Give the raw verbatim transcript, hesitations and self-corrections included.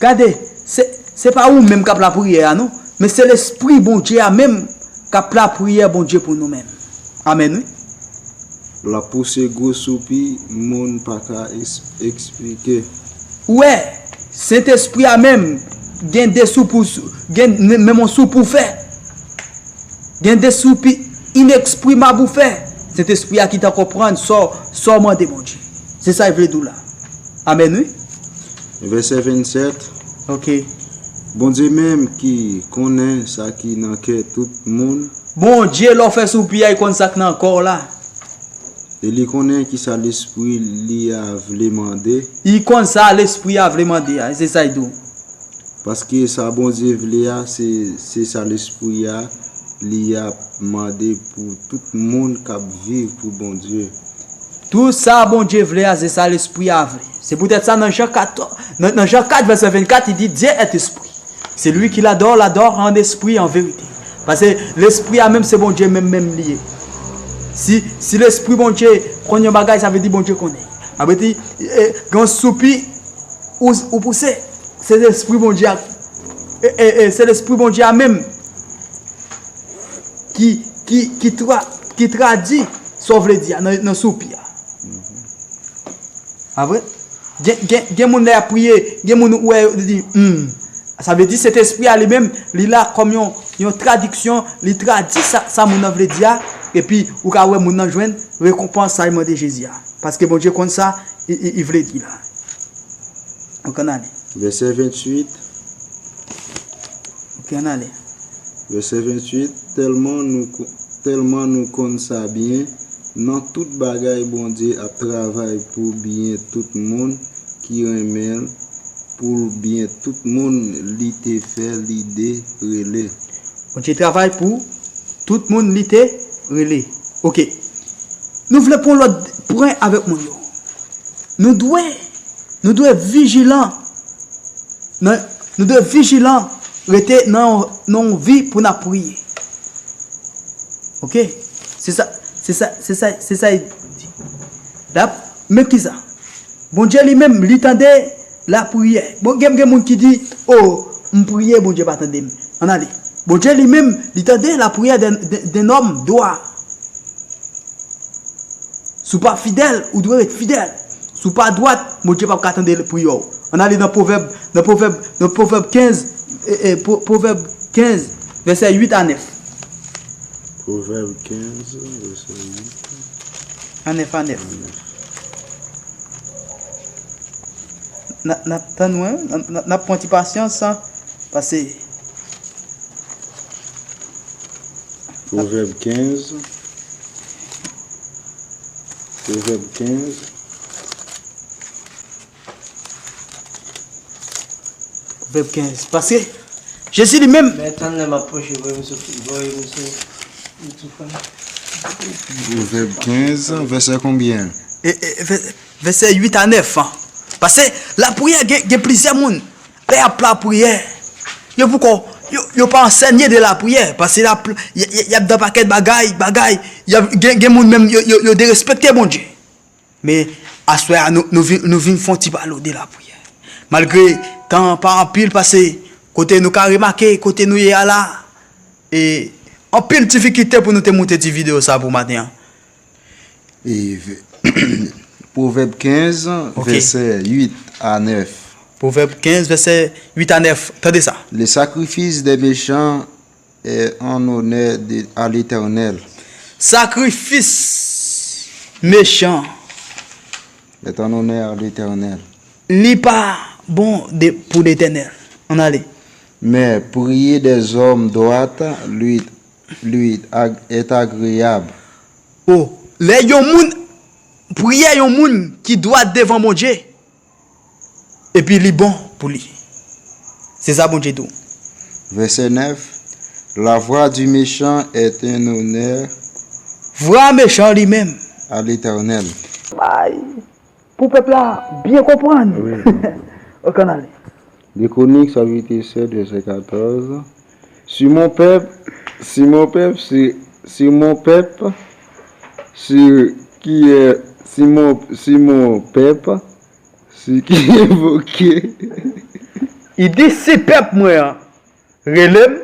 Gade, se, se pa ou menm k ap lapriyè a non, men se Lespri Bondye a menm k ap lapriyè Bondye pou nou menm. Amèn, wi. L ap pouse gwo soupi moun pa ka es-, eksplike. Ou wè, Sentespri a menm gen de soupi, gen menm yon soupi w fè. Gen de soupi ineksprimab ou fè. Sentespri a ki ta konprann sa w, sa w mande Bondye. Se sa l vle di w la. Amèn, wi. Vèsè vennsèt. Ok. Bondye menm ki konnen sa ki nan kè tout moun. Bondye, lè w fè soupi a, li konn sa k nan kè w la. E li konnen ki sa lespri li a vle mande. Li konn sa lespri a vle mande a, se sa l di w. Paske sa Bondye vle a, se, se sa lespri a li ap mande pou tout moun k ap viv pou Bondye. Tout sa Bondye vle a, se sa lespri a vle. Se poutèt sa nan Jan kat, nan, nan Jan kat vèsè vennkat, li di, Dieu est esprit. Celui qui l'adore, l'adore en esprit et en vérité. Paske lespri a menm se Bondye menm, menm li ye. Si, si lespri Bondye konn yon bagay, sa vle di Bondye konnen. Sa vle di, e, gen yon soupi ou, ou pouse, se lespri Bondye a, e, e, e, se lespri Bondye a menm ki, ki, ki tra-, ki tradui sa w vle di a nan, nan soupi a. A vre? Gen, gen, gen moun lè y ap priye, gen moun ou wè yo di, hmm. Sa vle di Sentespri a li menm, li la kòm yon, yon tradiksyon, li tradui sa, sa moun nan vle di a, epi ou ka wè moun nan jwenn rekonpans sa l mande Jezi a. Paske Bondye konn sa, li, li, li vle di la. Donk, ann ale. Vèsè venntuit. Ok, ann ale. Vèsè venntuit, tèlman nou ko-, tèlman nou konn sa byen, nan tout bagay Bondye ap travay pou byen tout moun ki renmen l, pou byen tout moun li te fè li de rele. Bondye travay pou tout moun li te rele. Ok. Nou vle pran lòt pwen avèk moun yo. Nou dwe, nou dwe vijilan. Nan, nou dwe vijilan, rete nan, nan yon vi pou n ap priye. Ok? Se sa, se sa, se sa, se sa l di. L ap, men kisa? Bondye li menm, li tande lapriyè. Bon, gen, gen moun ki di, o, m priye, Bondye pa tande m. Ann ale. Bondye li menm, li tande lapriyè d'un, d'un, d'un homme droit. Si w pa fidèl, ou dwe ret fidèl. Si w pa dwat, Bondye p ap ka tande priyè w. Ann ale nan Pwovèb, nan Pwovèb, nan Pwovèb kenz, e, e, Pwo-, Pwovèb kenz, vèsè uit a nèf. Pwovèb kenz, vèsè uit. A nèf, a nèf. A nèf. N a, n ap tann, wi, n a, n a, n ap pran ti pasyans, paske Pwovèb kenz. Pwovèb kenz. Pwovèb kenz. Paske Jezi li menm. Men tann lè m ap pwoche, voye misye, voye misye. Pwovèb kenz, vèsè konbyen? E, e, vè-, vèsè uit a nèf. Paske lapriyè gen, gen plizyè moun. Lè y ap lapriyè, yo poko, yo, yo pa ansèye de lapriyè, paske y ap, y, y, y ap nan pakèt bagay, bagay, y ap, gen, gen moun menm, yo, yo, yo derespekte Bondye. Men, aswè a, nou, nou vin, nou vin fè yon ti pale de lapriyè. Malgre tan an pa anpil, paske kote nou ka remake, kote nou ye a la, e anpil difikilte pou nou te moute ti videyo sa pou maten an. E ve-, Pwovèb kenz, ok, vèsè uit a nèf. Pwovèb kenz, vèsè uit a nèf. Tande sa. Le sacrifice des méchants est en honneur de, à l'Éternel. Sakrifis mechan Est en honneur à l'Éternel. Li pa bon de, pou Letènèl. Ann ale. Mais prier des hommes droits lui, lui ag-, est agréable. O, lè yon moun, priyè yon moun ki dwat devan Bondye, epi li bon pou li. Se sa Bondye di w. Vèsè nèf, la voix du méchant est un honneur. Vwa mechan li menm. À l'Éternel. Bay. Pou pèp la byen konprann. Wi. Ok, ann ale. De Chroniques, chapitre sept, verset quatorze. Si mon peuple, si mon peuple, si, si mon peuple, si qui est, si mon, si mon peuple, si qui invoque. I di, si pèp mwen an rele m,